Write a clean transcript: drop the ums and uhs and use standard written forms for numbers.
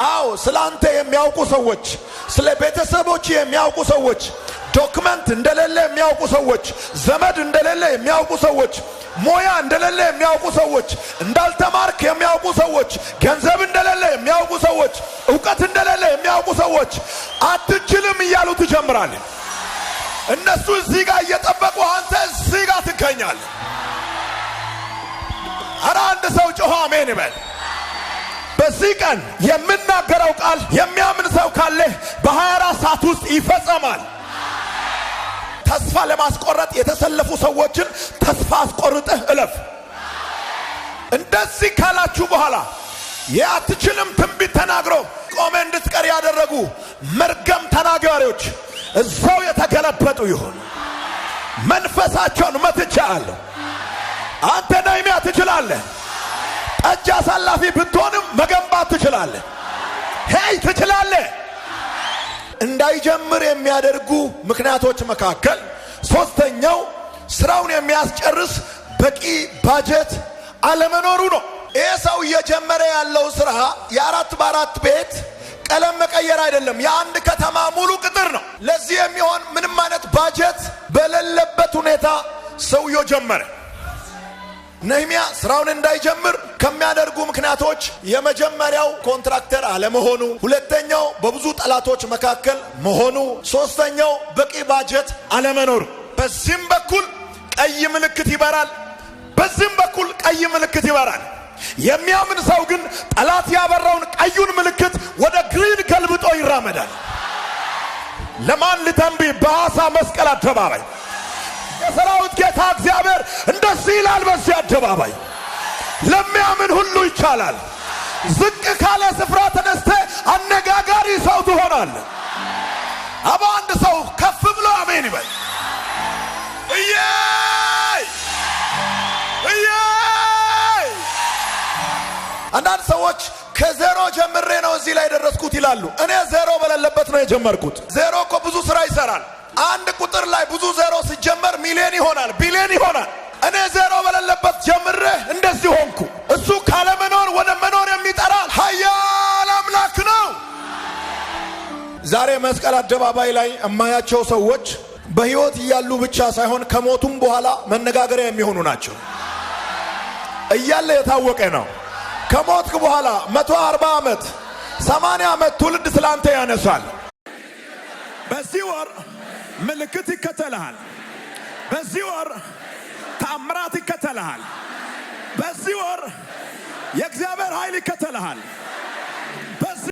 አዎ፣ ስለ አንተ የሚያውቁ ሰዎች፣ ስለ ቤተሰቦች የሚያውቁ ሰዎች፣ document እንደሌለ የሚያውቁ ሰዎች፣ ዘመድ እንደሌለ የሚያውቁ ሰዎች፣ ሙያ እንደሌለ የሚያውቁ ሰዎች፣ እንዳልተማርክ የሚያውቁ ሰዎች፣ ገንዘብ እንደሌለ የሚያውቁ ሰዎች፣ እውቀት እንደሌለ የሚያውቁ ሰዎች አትችልም እያሉ ትጀምራለህ። እነሱ እዚህ ጋር እየጠበቁ አንተ እዚህ ጋር ትገኛለህ። ኧረ አንድ ሰው ጮሆ አሜን ይበል። በዚህ ቀን የምናገረው ቃል የሚያምን ሰው ካለ በ24 ሰዓት ውስጥ ይፈጸማል። ተስፋ ለማስቆረጥ የተሰለፉ ሰዎችን ተስፋ አስቆርጠህ እለፍ። እንደዚህ ካላችሁ በኋላ የአትችልም ትንቢት ተናግሮ ቆመ እንድትቀር ያደረጉ መርገም ተናጋሪዎች እዛው የተገለበጡ ይሁን። መንፈሳቸውን መትቻለሁ። አንተ ነህምያ ትችላለህ። ጠጅ አሳላፊ ብትሆንም መገንባት ትችላለህ። Hey፣ ትችላለህ። እንዳይጀምር የሚያደርጉ ምክንያቶች መካከል ሶስተኛው ስራውን የሚያስጨርስ በቂ ባጀት አለመኖሩ ነው። ይህ ሰው እየጀመረ ያለው ስራ የ4 በ4 ቤት ቀለም መቀየር አይደለም፣ የአንድ ከተማ ሙሉ ቅጥር ነው። ለዚህ የሚሆን ምንም አይነት ባጀት በሌለበት ሁኔታ ሰውየው ጀመረ። ነህምያ ስራውን እንዳይጀምር ከሚያደርጉ ምክንያቶች የመጀመሪያው ኮንትራክተር አለመሆኑ፣ ሁለተኛው በብዙ ጠላቶች መካከል መሆኑ፣ ሶስተኛው በቂ ባጀት አለመኖሩ። በዚህም በኩል ቀይ ምልክት ይበራል፣ በዚህም በኩል ቀይ ምልክት ይበራል። የሚያምን ሰው ግን ጠላት ያበራውን ቀዩን ምልክት ወደ green ገልብጦ ይራመዳል። ለማን ልተንብይ? በሐዋሳ መስቀል አደባባይ የሰራዊት ጌታ እግዚአብሔር እንደዚህ ይላል። በዚህ አደባባይ ለሚያምን ሁሉ ይቻላል። ዝቅ ካለ ስፍራ ተነስተ አነጋጋሪ ሰው ትሆናለህ። አባ አንድ ሰው ከፍ ብሎ አሜን ይበል። እየይ እየይ። አንዳንድ ሰዎች ከዜሮ ጀምሬ ነው እዚህ ላይ የደረስኩት ይላሉ። እኔ ዜሮ በሌለበት ነው የጀመርኩት። ዜሮ እኮ ብዙ ስራ ይሰራል። አንድ ቁጥር ላይ ብዙ ዜሮ ሲጀመር ሚሊዮን ይሆናል፣ ቢሊዮን ይሆናል። እኔ ዜሮ በሌለበት ጀምሬ እንደዚህ ሆንኩ። እሱ ካለመኖር ወደ መኖር የሚጠራ ኃያል አምላክ ነው። ዛሬ መስቀል አደባባይ ላይ የማያቸው ሰዎች በሕይወት እያሉ ብቻ ሳይሆን ከሞቱም በኋላ መነጋገሪያ የሚሆኑ ናቸው። እያለ የታወቀ ነው። ከሞትክ በኋላ 140 ዓመት፣ 80 ዓመት ትውልድ ስላንተ ያነሳል። በዚህ ወር ምልክት ይከተልሃል። በዚህ ወር ተአምራት ይከተልሃል። በዚህ ወር የእግዚአብሔር ኃይል ይከተልሃል።